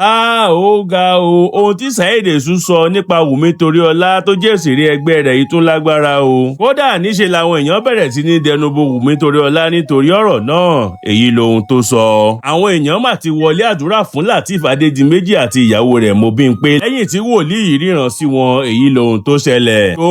Háà, ó ga o! Ohun tí Saheed Osupa sọ nípa Wùmí Toríọlá tó jẹ́ òṣèré ẹgbẹ́ rẹ̀ yìí tún lágbára o. Kódà níṣe làwọn èèyàn bẹ̀rẹ̀ sí ní dẹnubo Wùmí Toríọlá nítorí ọ̀rọ̀ náà. Èyí lohun tó sọ. Àwọn èèyàn mà ti wọlé àdúrà fún Lateef Adédìméjì àti ìyàwó rẹ̀ Mobímpé lẹ́yìn tí wòlíì yìí ríran sí wọn. Èyí lohun tó ṣẹlẹ̀. Tó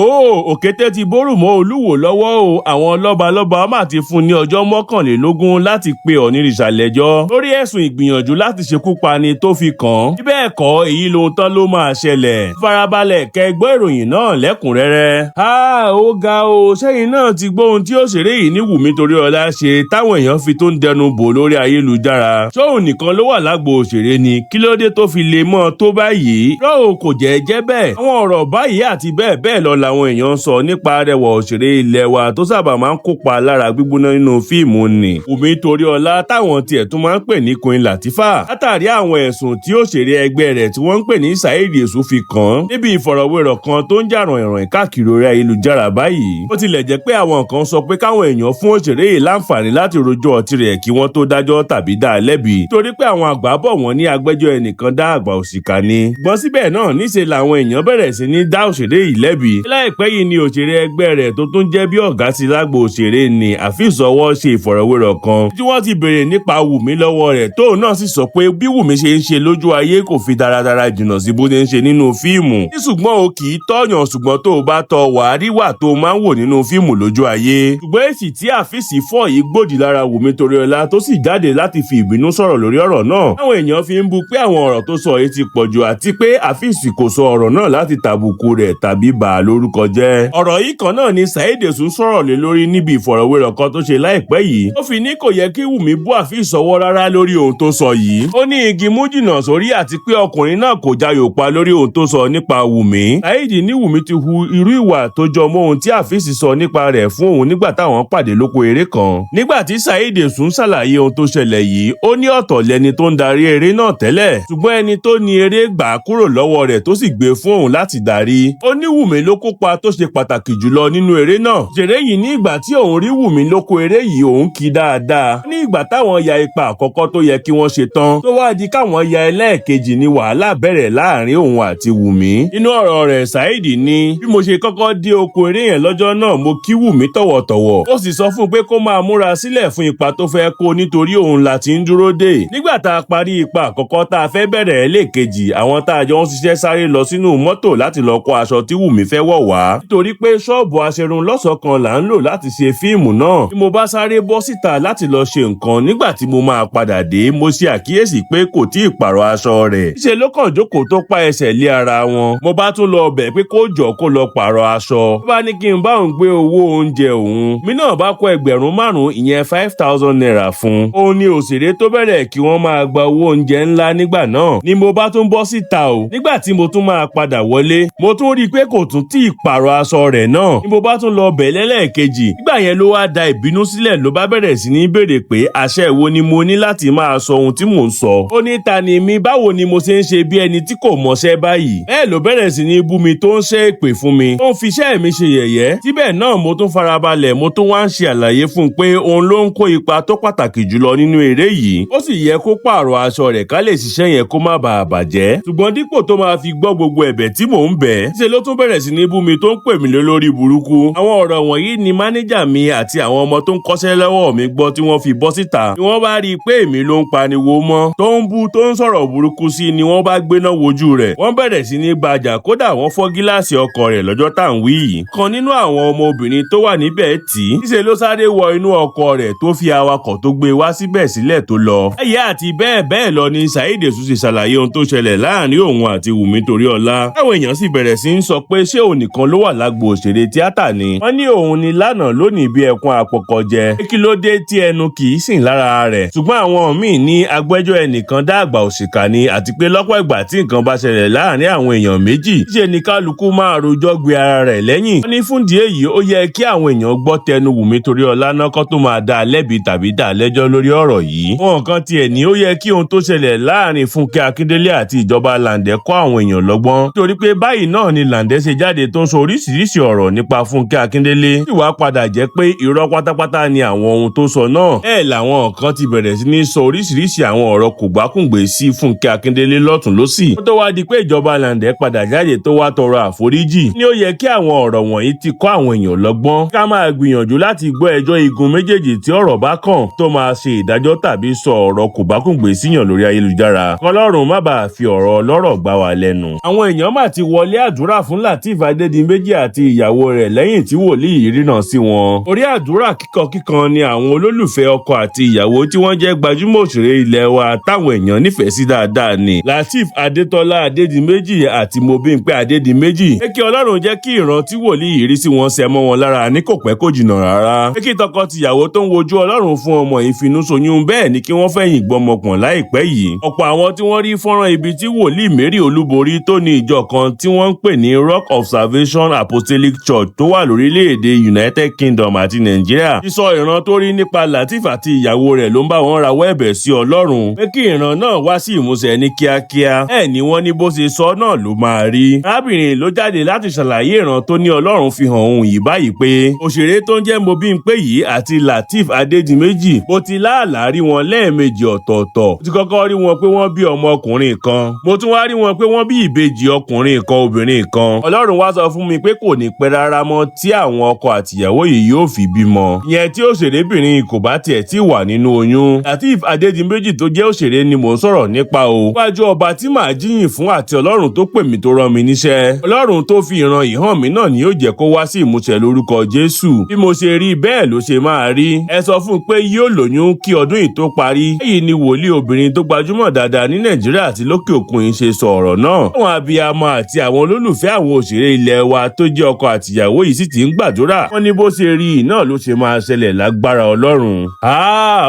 òkété ti bórù mọ́ Olúwo lọ́wọ́ o. Àwọn lọ́balọ́ba mà ti fún ní ọjọ́ 21 láti pe Ọ̀nìrìṣà lẹ́jọ́ lórí ẹ̀sùn ìgbìyànjú láti ṣekú pani tó fi kàn án. Bí bẹ́ẹ̀ kọ́, èyí lohun tán ló máa ṣẹlẹ̀. Farabalẹ̀ kẹ́ gbọ́ ìròyìn náà lẹ́kùnrẹ́rẹ́. Háà, ó ga o! Sẹ́yìn náà ti gbọ́ ohun tí òṣèré yìí ní Wùmí Toríọlá ṣe táwọn èèyàn fi tó ń dẹnu bò lórí ayélujára. Ṣóun nìkan ló wà lágbo òṣèré ni? Kí ló dé tó fi lè mọ́ tó báyìí? Rọ́ọ̀ kò jẹ́ jẹ́ bẹ́ẹ̀. Àwọn ọ̀rọ̀ báyìí àti bẹ́ẹ̀ bẹ́ẹ̀ lọ làwọn èèyàn ń sọ nípa arẹwà òṣèré ilẹ̀ wa tó sábà máa ń kópa lára gbígbóná nínú fíìmù nì Wùmí Toríọlá, táwọn tiẹ̀ tún máa ń pè ní Queen Latifah, látàrí àwọn ẹ̀sùn tí òṣèré ẹgbẹ́ rẹ̀ tí wọ́n ń pè ní Saheed Osupa fi kàn án níbi ìfọ̀rọ̀wérọ̀ kan tó ń jà ràìnràìn káàkiri orí ayélujára báyìí. Bó tilẹ̀ jẹ́ pé àwọn kan sọ pé káwọn èèyàn fún òṣèré yìí láǹfààní láti rojọ́ tirẹ̀ kí wọ́n tó dájọ́ tàbí dá a lẹ́bi, torí pé àwọn àgbà bọ̀ wọ́n ní agbẹ́jọ́ ẹnìkan dá àgbà òṣìkà ni. Gbọ́n síbẹ̀ náà, níṣe làwọn èèyàn bẹ̀rẹ̀ sí ní dá òṣèré yìí lẹ́bi. Láìpẹ́ yìí ni òṣèré ẹgbẹ́ rẹ̀ tó tún jẹ́ bí ọ̀gá sí lágbo òṣèré ni Afeez Ọwọ́ ṣe ìfọ̀rọ̀wérọ̀ kan tí wọ́n ti béèrè nípa Wùmí lọ́wọ́ rẹ̀, tóun náà sì sọ pé bí Wùmí ṣe ń ṣe lójú ayé kò fi daradara jìnnà sí bó ṣe ń ṣe nínú fíìmù. Ní ṣùgbọ́n o kì í tọ̀yàn, ṣùgbọ́n tó o bá tọ, wàá rí wà tó o máa ń wò nínú fíìmù lójú ayé. Ṣùgbọ́n èsì tí Afeez fọ̀ yìí gbòdì lára Wùmí Toríọlá, tó sì jáde láti fi ìbínú sọ̀rọ̀ lórí ọ̀rọ̀ náà. Àwọn èèyàn fi ń bu pé àwọn ọ̀rọ̀ tó sọ yìí ti pọ̀ jù, àti pé Afeez kò sọ ọ̀rọ̀ náà láti tàbùkù rẹ̀ tàbí bà á lórúkọ jẹ́. Ọ̀rọ̀ yìí kan náà ni Saheed Osupa sọ̀rọ̀ lé lórí níbi ìfọ̀rọ̀wérọ̀ kan tó ṣe láìpẹ́ yìí. Ó fi ní kò yẹ kí Wùmí bú Afeez Ọwọ́ rárá lórí ohun tó sọ yìí. Ó ní igi mú jìnnà sórí, àti pé ọkùnrin náà kò jayò pa lórí ohun tó sọ nípa Wùmí. Saheed ní Wùmí ti hu irú ìwà tó jọ mọ́ ohun tí Afeez sọ nípa rẹ̀ fún òun nígbà táwọn pàdé lóko eré kan. Nígbà tí Saheed Osupa ṣàlàyé ohun tó ṣẹlẹ̀ yìí, ó ní ọ̀tọ̀ lẹni tó ń darí eré náà tẹ́lẹ̀, ṣùgbọ́n ẹni tó ní eré gbà á kúrò lọ́wọ́ rẹ̀, tó sì gbé fún òun láti darí. Ó ní Wùmí ló kópa tó ṣe pàtàkì jùlọ nínú eré náà. Òṣèré yìí ní ìgbà tí òun rí Wùmí lóko eré yìí, òun kí dáadáa. Ní ìgbà táwọn ya ipa àkọ́kọ́ tó yẹ kí wọ́n ṣe tán, tó wá di káwọn ya ẹlẹ́ẹ̀kejì, ní wàhálà bẹ̀rẹ̀ láàrin òun àti Wùmí. Nínú ọ̀rọ̀ rẹ̀, Saheed ní bí mo ṣe kọ́kọ́ dé oko eré yẹn lọ́jọ́ náà, mo kí Wùmí tọ̀wọ̀tọ̀wọ̀. Ó sì sọ fún un pé kó máa múra sílẹ̀ fún ipa tó fẹ́ kó, nítorí òun la ti ń dúró dè. Nígbà tá a parí ipa àkọ́kọ́ tá a fẹ́ bẹ̀rẹ̀ ẹlẹ́ẹ̀kejì, àwọn tá a jọ ń ṣiṣẹ́ sáré lọ sínú mọ́tò láti lọ kó aṣọ tí Wùmí fẹ́ wọ̀ wá, nítorí pé ṣọ́ọ̀bù aṣerun lọ́sọ̀ọ́ kan là ń lò láti ṣe fíìmù náà. Bí mo bá sáré bọ́ síta láti lọ ṣe nǹkan, nígbà tí mo máa padà dé, mo ṣe àkíyèsí pé kò tí ì pààrọ̀ aṣọ rẹ̀. Ṣe ló kàn jókòó tó pa ẹsẹ̀ lé ara wọn. Mo bá tún lọ bẹ̀ pé kó jọ kó lọ pààrọ̀ aṣọ. Ó bá ní kí n bá òun gbé owó oúnjẹ òun. Mi náà bá kó 5,000, ìyẹn ₦5,000 fún un. Òun ni òṣèré tó bẹ̀rẹ̀ kí wọ́n máa gba owó oúnjẹ ńlá nígbà náà. Ni mo bá tún bọ́ síta o. Nígbà tí mo tún máa padà wọlé, mo tún rí i pé kò tún tí ì pààrọ̀ aṣọ rẹ̀ náà. Ni mo bá tún lọ bẹ̀ lẹ́lẹ́ẹ̀kejì. Nígbà yẹn ló wá da ìbínú sílẹ̀, ló bá bẹ̀rẹ̀ sí ní béèrè pé àṣẹ wo ni mo ní láti máa sọ ohun tí mò ń sọ. Ó ní ta ni mi? Báwo ni mo ṣe ń ṣe bí ẹni tí kò mọṣẹ́ báyìí? Bẹ́ẹ̀ ló bẹ̀rẹ̀ sí ní bú mi, tó ń ṣe èpè fún mi, ó ń fi iṣẹ́ mi ṣe yẹ̀yẹ́. Síbẹ̀ náà, mo tún farabalẹ̀, mo tún wá ń ṣe àlàyé fún un pé òun ló ń kó ipa tó pàtàkì jùlọ nínú eré yìí, ó sì yẹ kó pààrọ̀ aṣọ rẹ̀ ká lè ṣiṣẹ́ yẹn kó má bàa bàjẹ́. Ṣùgbọ́n dípò tó máa fi gbọ́ gbogbo ẹ̀bẹ̀ tí mò ń bẹ̀, ṣe ló tún bẹ̀rẹ̀ sí ní bú mi, tó ń pè mí lólórí burúkú. Àwọn ọ̀rọ̀ wọ̀nyí ni mánéjà mi àti àwọn ọmọ tó ń kọ́ṣẹ́ lọ́wọ́ mi gbọ́ tí wọ́n fi bọ́ síta. Ni wọ́n bá rí i pé èmi ló ń pariwo mọ́, tó ń bú, tó ń sọ̀rọ̀ burúkú sí, ni wọ́n bá gbéná wojú rẹ̀. Wọ́n bẹ̀rẹ̀ sí ní bàjà, kódà wọ́n fọ́ gíláàsì ọkọ̀ rẹ̀ lọ́jọ́ tá à ń wí yìí. Kan nínú àwọn ọmọ obìnrin tó wà níbẹ̀ tì í. Níṣe ló sáré wọ inú ọkọ̀ rẹ̀, tó fi awakọ̀ tó gbé wá síbẹ̀ sílẹ̀ tó lọ. Ẹ̀yà àti bẹ́ẹ̀ bẹ́ẹ̀ lọ ni Saheed Osupa ṣe ṣàlàyé ohun tó ṣẹlẹ̀ láàrin òun àti Wùmí Toríọlá. Táwọn èèyàn sì bẹ̀rẹ̀ sí ń sọ pé ṣé òun nìkan ló wà lágbo òṣèré tíátà ni? Wọ́n ní òun ni lánàá lónìí bí ẹkún apọkọjẹ. Kí ló dé tí ẹnu kì í sìn lára rẹ̀? Ṣùgbọ́n àwọn míì ní agbẹ́jọ́ ẹnìkan dá àgbà òṣìkà ni, àti pé lọ́pọ̀ ìgbà tí nǹkan bá ṣẹlẹ̀ láàrin àwọn èèyàn méjì, ṣe ni kálukú máa rojọ́ gbé ara rẹ̀ lẹ́yìn. Wọ́n ní fún ìdí èyí, ó yẹ kí àwọn èèyàn gbọ́ tẹnu Wùmí Toríọlá náà kó tó máa dá a lẹ́bi tàbí dá a lẹ́jọ́ lórí ọ̀rọ̀ yìí. Wọn kan tiẹ̀ ní ó yẹ kí ohun tó ṣẹlẹ̀ láàrin Fúnkẹ́ Akíndélé àti ìjọba Làǹdẹ́ kọ́ àwọn èèyàn lọ́gbọ́n, nítorí pé báyìí náà ni Làǹdẹ́ ṣe jáde tó ń sọ oríṣiríṣi ọ̀rọ̀ nípa Fúnkẹ́ Akíndélé, sì wá padà jẹ́ pé irọ́ pátápátá ni àwọn ohun tó sọ náà. Bẹ́ẹ̀ làwọn kan ti bẹ̀rẹ̀ sí ní sọ oríṣiríṣi àwọn ọ̀rọ̀ kògbákùngbé sí Fúnkẹ́ Akíndélé. Akíndélé lọ́tún lọ́sì. Ó tó wá di pé ìjọba Làǹdẹ̀ padà jáde tó wá tọrọ àforíjì. Ní ó yẹ kí àwọn ọ̀rọ̀ wọ̀nyí ti kọ́ àwọn èèyàn lọ́gbọ́n. Ká máa gbìyànjú láti gbọ́ ẹjọ́ igun méjèèjì tí ọ̀rọ̀ bá kàn tó máa ṣe ìdájọ́ tàbí sọ ọ̀rọ̀ kòbákùngbé síyàn lórí ayélujára. Kọlọ́run má bàa fi ọ̀rọ̀ ọlọ́rọ̀ gbá wa lẹ́nu. Àwọn èèyàn mà ti wọlé àdúrà fún Lateef Adédìméjì àti ìyàwó rẹ̀ lẹ́yìn tí wòlíì yìí ríran sí wọn. Orí àdúrà kíkankíkan ni àwọn olólùfẹ́ ọkọ àti ìyàwó tí wọ́n jẹ́ gbajúmọ̀ òṣèré ilẹ̀ wa táwọn èèyàn nífẹ̀ẹ́ sí dáadáa ni. Lateef Adétọ́lá Adédìméjì àti Mobímpé Adédìméjì. Pé kí Ọlọ́run jẹ́ kí ìran tí wòlíì yìí rí sí wọn ṣẹ mọ́ wọn lára ní kò pẹ́ kò jìnnà rárá. Pé kí tọkọ-tìyàwó tó ń wojú Ọlọ́run fún ọmọ ìfinúsoyún bẹ́ẹ̀ ni kí wọ́n fẹ̀yìn gbọmọpọ̀n láìpẹ́ yìí. Ọ̀pọ̀ àwọn tí wọ́n rí fọ́nrán ibi tí wòlíì Mary Olúborí tó ní ìjọ kan tí wọ́n ń pè ní Rock of Salvation Apostolic Church tó wà lórílẹ̀‐èdè United Kingdom àti Nàìjíríà sísọ ìran tó rí nípa Lateef àti ìyàwó rẹ̀ ló ń bá wọn rawọ́ ẹ̀bẹ̀ sí Ọlọ́run pé kí ìran náà wá sí ìmúṣẹ ní kíákíá. Ẹ̀ ní wọ́n ní bó ṣe sọ náà ló máa rí. Arábìnrin ló jáde láti ṣàlàyé ìran tó ní Ọlọ́run fi hàn òun yìí báyìí pé òṣèré tó ń jẹ́ Mobímpé yìí àti Lateef Adédìméjì bó ti láàlá rí wọn lẹ́ẹ̀mejì ọ̀tọ̀ọ̀tọ̀. Mo ti kọ́kọ́ rí wọn pé wọ́n bí ọmọkùnrin kan, mo tún wá rí wọn pé wọ́n bí ìbejì ọkùnrin kan obìnrin kan. Ọlọ́run wá sọ fún mi pé kò ní pẹ́ rárá mọ́ tí àwọn ọkọ àtìyàwó yìí yóò fi bímọ, ìyẹn tí òṣèrébìnrin kò bá tiẹ̀ tí wà nínú oyún. Lateef Adédìméjì tó jẹ́ òṣèré ni mò ń sọ̀rọ̀ nípa o. Wájú ọba tí màá jíyìn fún àti Ọlọ́run tó pè mí tó rán mi níṣẹ́, Ọlọ́run tó fi ìran yìí hàn mí náà ni yóò jẹ́ kó wá sí ìmúṣẹ lórúkọ Jésù. Bí mo ṣe rí bẹ́ẹ̀ ló ṣe máa rí. Ẹ sọ fún un pé yóò lóyún kí ọdún yìí tó parí. Èyí ni wòlíì obìnrin tó gbajúmọ̀ dáadáa ní Nàìjíríà àti lókè òkun yìí ṣe sọ ọ̀rọ̀ náà. Àwọn abiyamọ àti àwọn olólùfẹ́ àwọn òṣèré ilẹ̀ wa tó jẹ́ ọkọ àtìyàwó yìí sì ti ń gbàdúrà. Wọ́n ní bó ṣe rí i náà ló ṣe máa ṣẹlẹ̀ lágbára Ọlọ́run.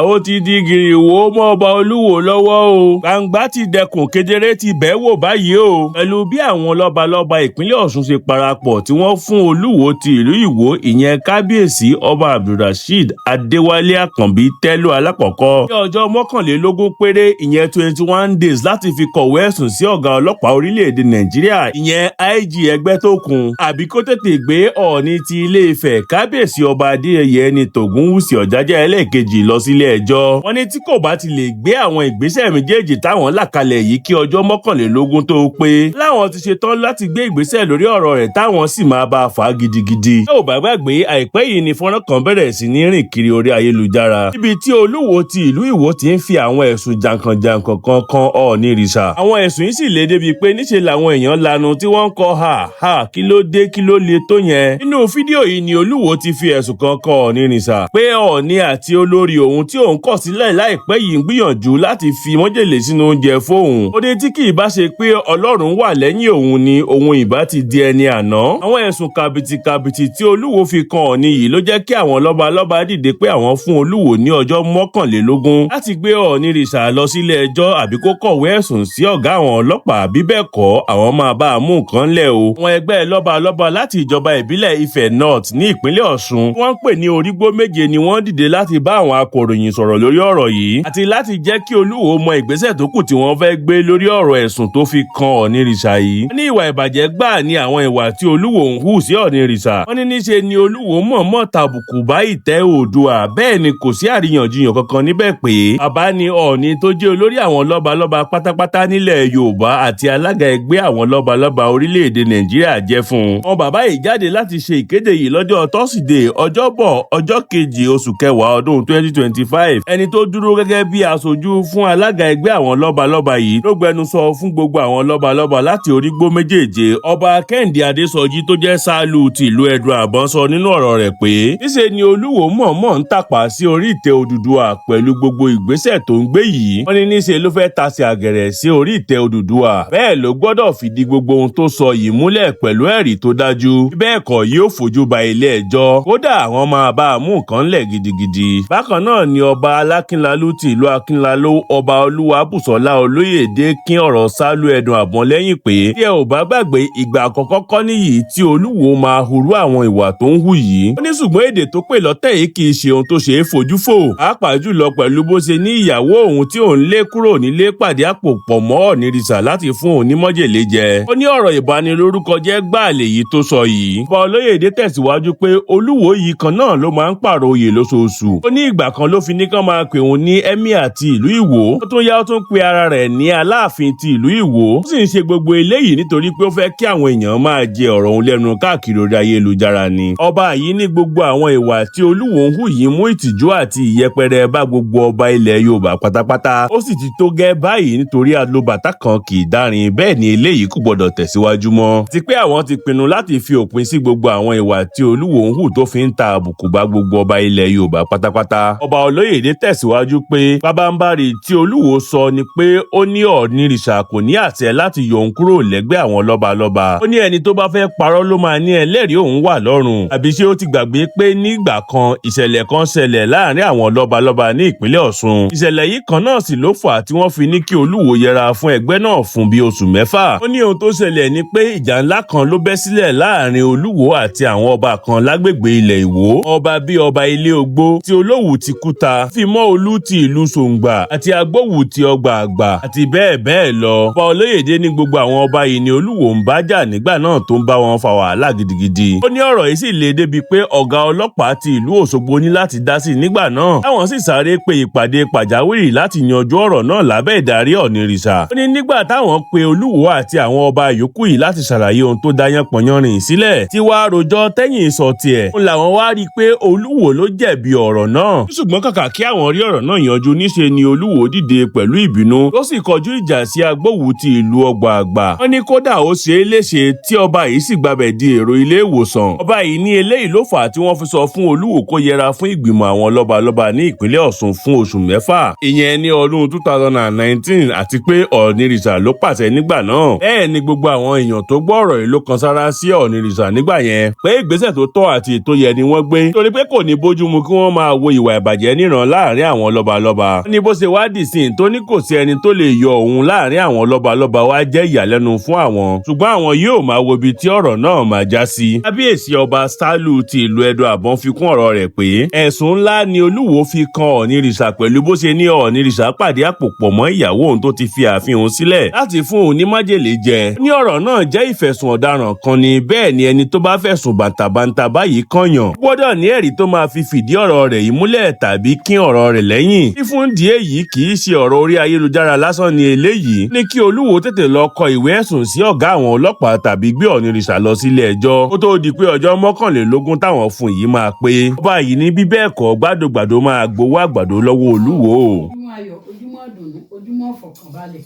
Ó ti di gìrìwó mọ́ ọba Olúwo lọ́wọ́ o. Gbangba ti dẹkùn kedere ti bẹ́ẹ̀ wò báyìí o. Pẹ̀lú bí àwọn lọ́balọ́ba ìpínlẹ̀ Ọ̀ṣun ṣe parapọ̀ tí wọ́n fún Olúwo ti ìlú Ìwó, ìyẹn Kábíyèsí Ọba Abdulrasheed Adéwálé Àkànbí Tẹ́lú alákọ̀ọ́kọ́, ní ọjọ́ 21 péré, ìyẹn 21 days, láti fi kọ̀wé ẹ̀sùn sí ọ̀gá ọlọ́pàá orílẹ̀-èdè Nàìjíríà, ìyẹn IG Ẹgbẹ́tókun, àbí kó tètè gbé Ọọ̀ni ti Ilé Ifẹ̀, Kábíyèsí Ọba Adéyẹyè Ẹnìtàn Ògúnwùsì Ọ̀jájá ẹlẹ́ẹ̀kejì lọ sílé ẹjọ́. Wọ́n ní tí kò bá ti lè gbé àwọn ìgbésẹ̀ méjèèjì táwọn là kalẹ̀ yìí kí ọjọ́ 21 tó pé, láwọn ti ṣetán láti gbé ìgbésẹ̀ lórí ọ̀rọ̀ rẹ̀ táwọn sì máa bá a fà á gidigidi. Ẹ ò bá gbàgbé, àìpẹ́ yìí ni fọ́nrán kan bẹ̀rẹ̀ sí ní rìn kiri orí ayélujára níbi tí Olúwo ti ìlú Ìwó ti ń fi àwọn ẹ̀sùn jàǹkànjàǹkàn kan kan Ọọ̀ni ìrìṣà. Àwọn ẹ̀sùn yìí sì lé débi pé níṣe làwọn èèyàn lanu tí wọ́n ń kọ ha ha, kí ló dé, kí ló le tó yẹn. Nínú fídíò yìí ni Olúwo ti fi ẹ̀sùn kan kan Ọọ̀ni ìrìṣà pé Ọọ̀ni àti olórí òun tí òun kọ̀ sílẹ̀ láìpẹ́ yìí ń gbìyànjú láti fi májèlé sínú oúnjẹ fóun. Ó ní tí kì í bá ṣe pé Ọlọ́run wà lẹ́yìn òun ni òun ìbá ti di ẹni àná. Àwọn ẹ̀sùn kàbìtìkàbìtì tí Olúwo fi kan Ọọ̀ni yìí ló jẹ́ kí àwọn lọ́balọ́ba dìde pé àwọn fún Olúwo ní ọjọ́ 21 láti gbé Ọọ̀ni ìrìṣà lọ sílé ẹjọ́ àbí kó kọ̀wé ẹ̀sùn sí ọ̀gá àwọn ọlọ́pàá, bí bẹ́ẹ̀ kọ́ àwọn máa bá a mú nǹkan lẹ̀ o. Àwọn ẹgbẹ́ lọ́balọ́ba láti ìjọba ìbílẹ̀ Ifẹ̀ North ní ìpínlẹ̀ Ọ̀ṣun wọ́n ń pè ní Orígbó Méje ni wọ́n dìde láti bá àwọn akọ̀ròyìn sọ̀rọ̀ lórí ọ̀rọ̀ yìí àti láti jẹ́ kí Olúwo mọ ìgbésẹ̀ tó kù tí wọ́n fẹ́ gbé lórí ọ̀rọ̀ ẹ̀sùn tó fi kan Ọọ̀ni ìrìṣà yìí. Wọ́n ní ìwà ìbàjẹ́ gbà ní àwọn ìwà tí Olúwo ń hù sí Ọọ̀ni ìrìṣà. Wọ́n ní níṣe ni Olúwo mọ̀ọ́mọ̀ tàbùkù bá ìtẹ́ Oòduà, bẹ́ẹ̀ ni kò sí àríyànjiyàn kankan níbẹ̀ pé bàbá ni Ọọ̀ni tó jẹ́ olórí àwọn lọ́balọ́ba pátápátá nílẹ̀ Yorùbá àti alága ẹgbẹ́ àwọn lọ́balọ́ba orílẹ̀-èdè Nàìjíríà jẹ́ fún un. Àwọn bàbá yìí jáde láti ṣe ìkéde yìí lọ́jọ́ Tọ́sídẹ̀ẹ́, Ọjọ́bọ̀, ọjọ́ 2 oṣù kẹwàá ọdún 2025. Ẹni tó dúró gẹ́gẹ́ bí aṣojú fún alága ẹgbẹ́ àwọn lọ́balọ́ba yìí ló gbẹnusọ fún gbogbo àwọn lọ́balọ́ba láti orígbó méjèèje, Ọba Kẹ́hìndé Adésọjí tó jẹ́ Sálù tìlú Ẹdùn Àbọ̀n, sọ nínú ọ̀rọ̀ rẹ̀ pé níṣe ni Olúwo mọ̀ọ́mọ̀ ń tàpá sí orí ìtẹ́ Odùduwà pẹ̀lú gbogbo ìgbésẹ̀ tó ń gbé yìí. Wọ́n ní níṣe ló fẹ́ tasẹ̀ àgẹ̀rẹ̀ sí orí ìtẹ́ Odùduwà, bẹ́ẹ̀ ló gbọ́dọ̀ fìdí gbogbo ohun tó sọ yìí múlẹ̀ pẹ̀lú ẹ̀rí tó dájú, bẹ́ẹ̀ kọ́ yóò fojú ba ilé ẹjọ́, kódà àwọn máa bá a mú nǹkan lẹ̀ gidigidi. Bákan náà ni Ọba Alákínlalú ti ìlú Akínlalú, Ọba Olúwabùsọ́lá Olóyèdè, kín ọ̀rọ̀ Sálú Ẹdùn Àbọ̀n lẹ́yìn pé tí ẹ ò bá gbàgbé, ìgbà àkọ́kọ́ kọ́ nìyí tí Olúwo máa hurú àwọn ìwà tó ń hù yìí. Ó ní ṣùgbọ́n èdè tó pè lọ́tẹ̀ yìí kì í ṣe ohun tó ṣe é fojú fò, pàápàá jùlọ pẹ̀lú bó ṣe ní ìyàwó òun tí òun lé kúrò nílé pàdé àpò pọ̀ mọ́ Ọ̀nìrìṣà láti fún òun ní májèlé jẹ. Ó ní ọ̀rọ̀ ìbanilórúkọjẹ́ gbáà lèyí tó sọ yìí. Ọba Olóyèdè tẹ̀síwájú pé Olúwo yìí kan náà ló máa ń pààrọ̀ oyè lóṣooṣù. Ó ní ìgbà kan ló fi ní kán máa pè òun ní emir ti ìlú Ìwó. Ó tún yá, ó tún pe ara rẹ̀ rẹ̀ ní Aláàfin ti ìlú Ìwó. Ó sì ń ṣe gbogbo eléyìí nítorí pé ó fẹ́ kí àwọn èèyàn máa jẹ ọ̀rọ̀ òun lẹ́nu káàkiri orí ayélujára ni. Ọba yìí ní gbogbo àwọn ìwà tí Olúwo ń hù yìí mú ìtìjú àti ìyẹpẹrẹ bá gbogbo ọba ilẹ̀ Yorùbá pátápátá. Ó sì ti tó gẹ́ báyìí nítorí alóbàtà kan kì í dárin, bẹ́ẹ̀ ni eléyìí kò gbọdọ̀ tẹ̀síwájú mọ́. Ti pé àwọn ti pinnu láti fi òpin sí gbogbo àwọn ìwà tí Olúwo ń hù tó fi ń ta àbùkù bá gbogbo ọba ilẹ̀ Yorùbá pátápátá. Ọba Olóyèdé tẹ̀síwájú pé pabambarì tí Olúwo sọ ni pé ó ní Ọ̀ọ̀nirìṣà kò ní àṣẹ láti yọ òun kúrò lẹ́gbẹ́ àwọn lọ́balọ́ba. Ó ní ẹni tó bá fẹ́ parọ́ ló máa ní ẹlẹ́rìí òun wà lọ́rùn. Àbí ṣé ó ti gbàgbé pé nígbà kan ìṣẹ̀lẹ̀ kan ṣẹlẹ̀ láàrin àwọn lọ́balọ́ba ní ìpínlẹ̀ Ọ̀ṣun. Ìṣẹ̀lẹ̀ yìí kan náà sì ló fà á tí wọ́n fi ní kí Olúwo yẹra fún ẹgbẹ́ náà fún bí oṣù mẹ́fà. Ó ní ohun tó ṣẹlẹ̀ ni pé ìjà ńlá kan ló bẹ́ sílẹ̀ láàrin Olúwo àti àwọn ọba kan lágbègbè ilẹ̀ Ìwó. Ọba bíi ọba ilé Ogbó ti Olówu ti Kúta, fi mọ́ Olú ti ìlú Sòǹgbà àti Agbówù ti Ọgbà Àgbà àti bẹ́ẹ̀ bẹ́ẹ̀ lọ. Ọba Olóyèdé ní gbogbo àwọn ọba yìí ni Olúwo ń bá jà nígbà náà tó ń bá wọn fa wàhálà gidigidi. Ó ní ọ̀rọ̀ yìí sì le débi pé ọ̀gá ọlọ́pàá ti ìlú Òṣogbo ní láti dá sí nígbà náà. Táwọn sì sáré pe ìpàdé pàjáwìrì láti yanjú ọ̀rọ̀ náà lábẹ́ ìdarí Ọ̀nìrìṣà. Ó ní nígbà táwọn pe Olúwo àti àwọn ọba yòókù yìí láti ṣàlàyé ohun tó dá yánpọnyánrin sílẹ̀, tí wàá rojọ́ tẹ́yìn sọ tiẹ̀. Ń làwọn wá rí i pé Olúwo ló jẹ̀bi ọ̀rọ̀ náà. Ṣùgbọ́n kàkà kí àwọn rí ọ̀rọ̀ náà yanjú, níṣe ni Olúwo dìde pẹ̀lú ìbínú tó sì kọjú ìjà sí Agbówù ti ìlú Ọgbà Àgbà. Wọ́n ní kódà ó ṣe é léṣe tí ọba yìí sì gbabẹ̀ di èrò ilé ìwòsàn. Ọba yìí ní eléyìí ló fà á tí wọ́n fi sọ fún Olúwo kó yẹra fún ìgbìmọ̀ àwọn lọ́balọ́ba ní ìpínlẹ̀ Ọ̀ṣun fún oṣù mẹ́fà. Ìyẹn ní ọdún 2019, àti pé Ọ̀ọ̀nìrìṣà ló pàṣẹ nígbà náà. Bẹ́ẹ̀ ni gbogbo àwọn èèyàn tó gbọ́ ọ̀rọ̀ yìí ló kan sára sí Ọ̀ọ̀nìrìṣà nígbà yẹn pé ìgbésẹ̀ tó tọ́ àti ètò yẹ ni wọ́n gbé, torí pé kò ní bójúmu kí wọ́n máa wo ìwà ìbàjẹ́ níran láàrin àwọn lọ́balọ́ba. Wọ́n ní bó ṣe wá dì sí tó ní kò sí ẹni tó lè yọ òun láàrin àwọn lọ́balọ́ba wá jẹ́ ìyàlẹ́nu fún àwọn, ṣùgbọ́n àwọn yóò máa wo ibi tí ọ̀rọ̀ náà máa já sí. Kábíyèsí ọba Sálù ti ìlú Ẹdó Àbọ̀n fi kún ọ̀rọ̀ rẹ̀ pé ẹ̀sùn ńlá ni Olúwo fi kan Ọ̀ọ̀nìrìṣà pẹ̀lú bó ṣe ní Ọ̀ọ̀nìrìṣà pàdé àpò pọ̀ mọ́ ìyàwó òun tó ti fi ààfin òun sílẹ̀ láti fún òun ní májèlé jẹ. Ní ọ̀rọ̀ náà jẹ́ ìfẹ̀sùn ọ̀daràn kan ni, bẹ́ẹ̀ ni ẹni tó bá fẹ̀sùn bàǹtàbàǹtà báyìí kànyàn gbọ́dọ̀ ní ẹ̀rí tó máa fi fìdí ọ̀rọ̀ rẹ̀ yìí múlẹ̀ tàbí kín ọ̀rọ̀ rẹ̀ lẹ́yìn. Fífún ìdí èyí kì í ṣe ọ̀rọ̀ orí ayélujára lásán ni eléyìí. Ní kí Olúwo tètè lọ kọ ìwé ẹ̀sùn sí ọ̀gá àwọn ọlọ́pàá tàbí gbé Ọ̀ọ̀nìrìṣà lọ sílé ẹjọ́ kó tó di pé ọjọ́ 21 táwọn fún yìí máa pé. Ọba yìí ní bí bẹ́ẹ̀ kọ́ gbàdógbàdó máa gbowó àgbàdo lọ́wọ́ Olúwo. Ojúmọ́ ayọ̀, ojúmọ́ dùnú, ojúmọ́ fọkànbalẹ̀,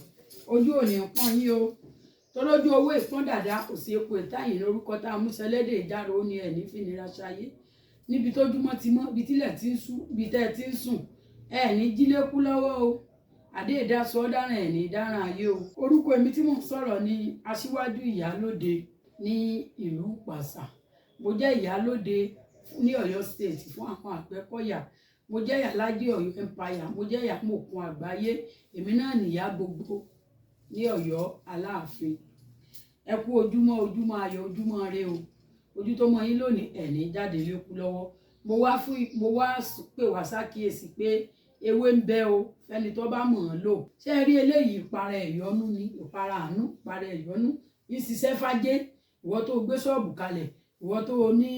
ojú òní ń pọ́n yín o, torójú owó ìpọ́n dàda kò sí epo ìtayìn lórúkọ tá a mú sẹlẹ́dẹ̀ ìjárò ó ní ẹ̀ ní fìnira ṣayé níbi tójúmọ́ ti mọ́, ibi tílẹ̀ ti ń sú, ibi tẹ́ ẹ ti ń sùn, ẹ ní jílékú lọ́wọ́ o. Àdé ìdásọ ọ̀daràn ẹ̀ ní dáràn ayé o. Orúkọ èmi tí mò ń sọ̀rọ̀ ni Aṣíwájú Ìyálóde ní ìlú Pàṣà. Mo jẹ́ Ìyálóde ní Ọ̀yọ́ State fún àwọn Àgbẹ̀kọ̀yà. Mo jẹ́ Ìyálájé Ọ̀yọ́ Empire. Mo jẹ́ Ìyámòkun àgbáyé. Èmi náà nìyá gbogbo ní Ọ̀yọ́ Aláàfin. Ẹ kú ojúmọ́, ojúmọ́ ayọ̀, ojúmọ́ ire o. Ojú tó mọ́ yín lónìí ẹ̀ ní jáde lékú lọ́wọ́. Mo wá pè wá sákìyèsí pé ewé ń bẹ o fẹ́ni tó bá mọ̀ ọ́n lò. Ṣé ẹ rí eléyìí? Ìpara ẹ̀yọ́nú ni, ìpara àánú, ìpara ẹ̀yọ́nú ń ṣiṣẹ́ fájé. Ìwọ tó gbé ṣọ́ọ̀bù kalẹ̀, ìwọ tó ní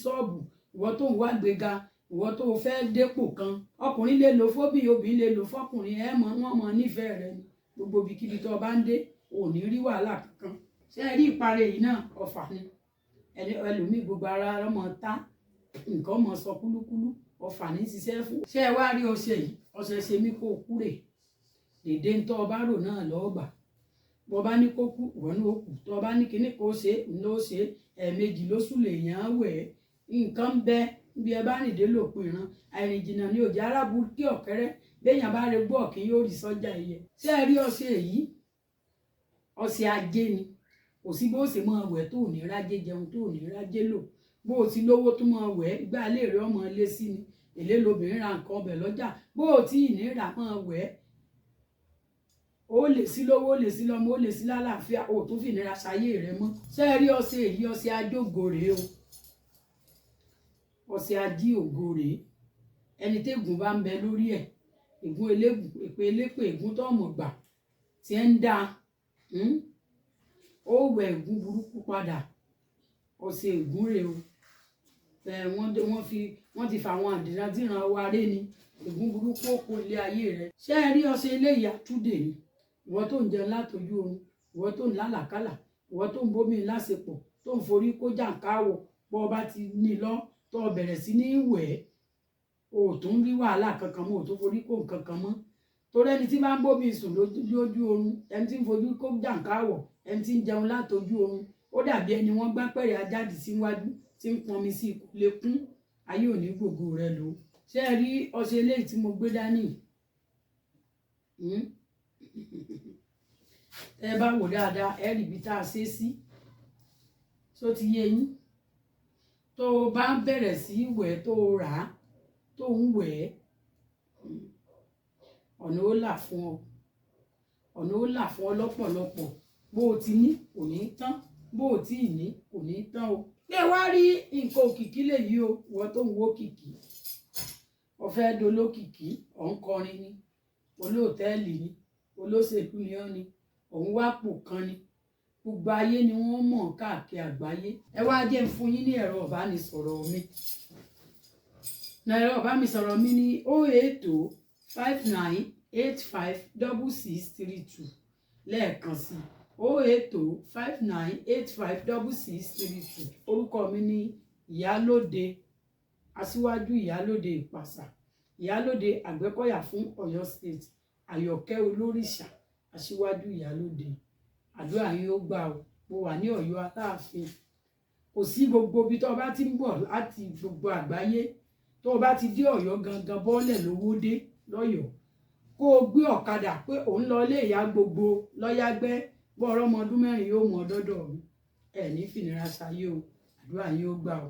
ṣọ́ọ̀bù, ìwọ tó ń wá gbéga, ìwọ tó fẹ́ dépò kan, ọkùnrin lè lò fóbì, obìnrin lè lò fọkùnrin, ẹ mọ̀ wọ́n mọ̀ nífẹ̀ẹ́ rẹ ni. Gbogbo ibikíbi tó bá ń dé, ò ní rí wàhálà kankan. Ṣé ẹ rí ìpara yìí náà? Ọ̀fà ni. Ẹlòmíì gbogbo ara ọmọ ta nǹkan mọ̀ sọ kúlúkúlú, ọ̀fà ní ṣiṣẹ́ fún. Ṣé ẹ wá rí ọṣẹ yìí? Ọṣẹ ṣe mí kó kúrè dèdè ń tọ́ ọba rò náà lọ́ọ́ gbà. Bọ́ bá ní kó kú, ìwọ ní ó kú. Tọ́ bá ní kíní kó ṣe, ń ló ṣe. Ẹ̀ẹ̀mejì lóṣù lèèyàn wẹ̀. Nǹkan ń bẹ bí ẹ bá rìn dé lòpin ìran. Àìrìn jìnnà ni òjò arábù kí ọ̀kẹ́rẹ́. Béèyàn bá re gbọ́ ọ̀kín yóò rí sọ́jà ẹyẹ. Ṣé ẹ rí ọṣẹ yìí? Ọṣẹ ajé ni. Kò sí bó ṣe máa wẹ̀ tó ò ní rájé jẹun, tó ò ní rájé lò. Bó o ti lówó tó máa wẹ̀, ìgbà ilé rẹ ọmọ lé sí ni. Èlé lobìnrin ra nǹkan ọbẹ̀ lọ́jà. Bó o tí ì ní rà máa wẹ̀, ó lè sí lówó, ó lè sí lọ́mọ, ó lè sí lálàáfíà, ó tún fìnira ṣayé rẹ mọ́. Ṣé ẹ rí ọṣẹ yìí? Ọṣẹ ajógo rèé o. Ọṣẹ ají ògo rèé. Ẹni tégùn bá ń bẹ lórí ẹ̀, ègún elégùn, èpè elépè, ègún tó mọ̀ gbà tí ẹ ń dá, ó wẹ̀ ègún burúkú padà. Ọṣẹ ègún rèé o. Wọ́n ti fa àwọn àdìrandíran wa ré ni. Ègún burúkú ó kó ilé ayé rẹ. Ṣé ẹ rí ọṣẹ eléyìí? Àtúndè ni. Ìwọ tó ń jẹun látojú oorun, ìwọ tó ń lálàkálà, ìwọ tó ń bómi lásepọ̀, tó ń forí kó jàǹkáwọ̀, bọ́ ọ bá ti ní lọ tó o bẹ̀rẹ̀ sí ní wẹ̀ ẹ́, o ò tún rí wàhálà kankan mọ́, o ò tún forí kó nǹkan kan mọ́. Torí ẹni tí bá ń bómi sùn lójú oorun, ẹni tí ń fojú kó jàǹkáwọ̀, ẹni tí ń jẹun látojú oorun, ó dàbí ẹni wọ́n gbá pẹ̀rẹ̀ ajáde síwájú tí ń pọnmi sí ikú lè kún. Ayé ò ní gbògo rẹ lò. Ṣé ẹ rí ọṣẹ eléyìí tí mo gbé dání? Ẹ bá wò dáadáa, ẹ rí ibi tá a ṣe sí. Ṣó ti yé yín? Tó o bá ń bẹ̀rẹ̀ sí í wẹ̀, tó o rà á, tó ń wẹ̀ ẹ́, ọ̀nà ó là fún ọ. Ọ̀nà ó là fún ọ lọ́pọ̀lọpọ̀. Bó o ti ní kò ní tán, bó o tí ì ní kò ní tán o. Ṣé wá rí nǹkan òkìkí lèyí o, ìwọ tó ń wo òkìkí. O fẹ́ dolókìkí, ò ń kọrin ni, olóòtẹ́ẹ̀lì ni, olóṣèlú ni ọ́ ni, òun wá pò kan ni. Gbogbo ayé ni wọ́n mọ̀ káàkiri àgbáyé. Ẹ wá jẹ́ n fún yín ní ẹ̀rọ ìbánisọ̀rọ̀ mi. Ẹ̀rọ ìbánisọ̀rọ̀ mi ní 08059856632. Lẹ́ẹ̀kan sí, 08059856632. Orúkọ mi ní Ìyálóde, Aṣíwájú Ìyálóde Ìpàṣà, Ìyálóde Àgbẹ̀kọ̀yà fún Ọ̀yọ́ State, Àyọ̀kẹ́ Olórìṣà, Aṣíwájú Ìyálóde. Àdúrà yín ó gbà o. Mo wà ní Ọ̀yọ́ Aláàfin. Kò sí gbogbo ibi tó o bá ti ń bọ̀ láti gbogbo àgbáyé, tó o bá ti dé Ọ̀yọ́ gangan, bọ́ọ̀lẹ̀ lówó dé lọ́yọ̀ọ́. Kó o gbé ọ̀kadà pé òun lọ ilé ìyá gbogbo lọ́yágbẹ́, bọ́ ọ̀rọ̀ ọmọ ọdún 4 yóò mú ọ dọ́dọ̀ mi. Ẹ ní fìnira ṣayé o. Àdúrà yín ó gbà o.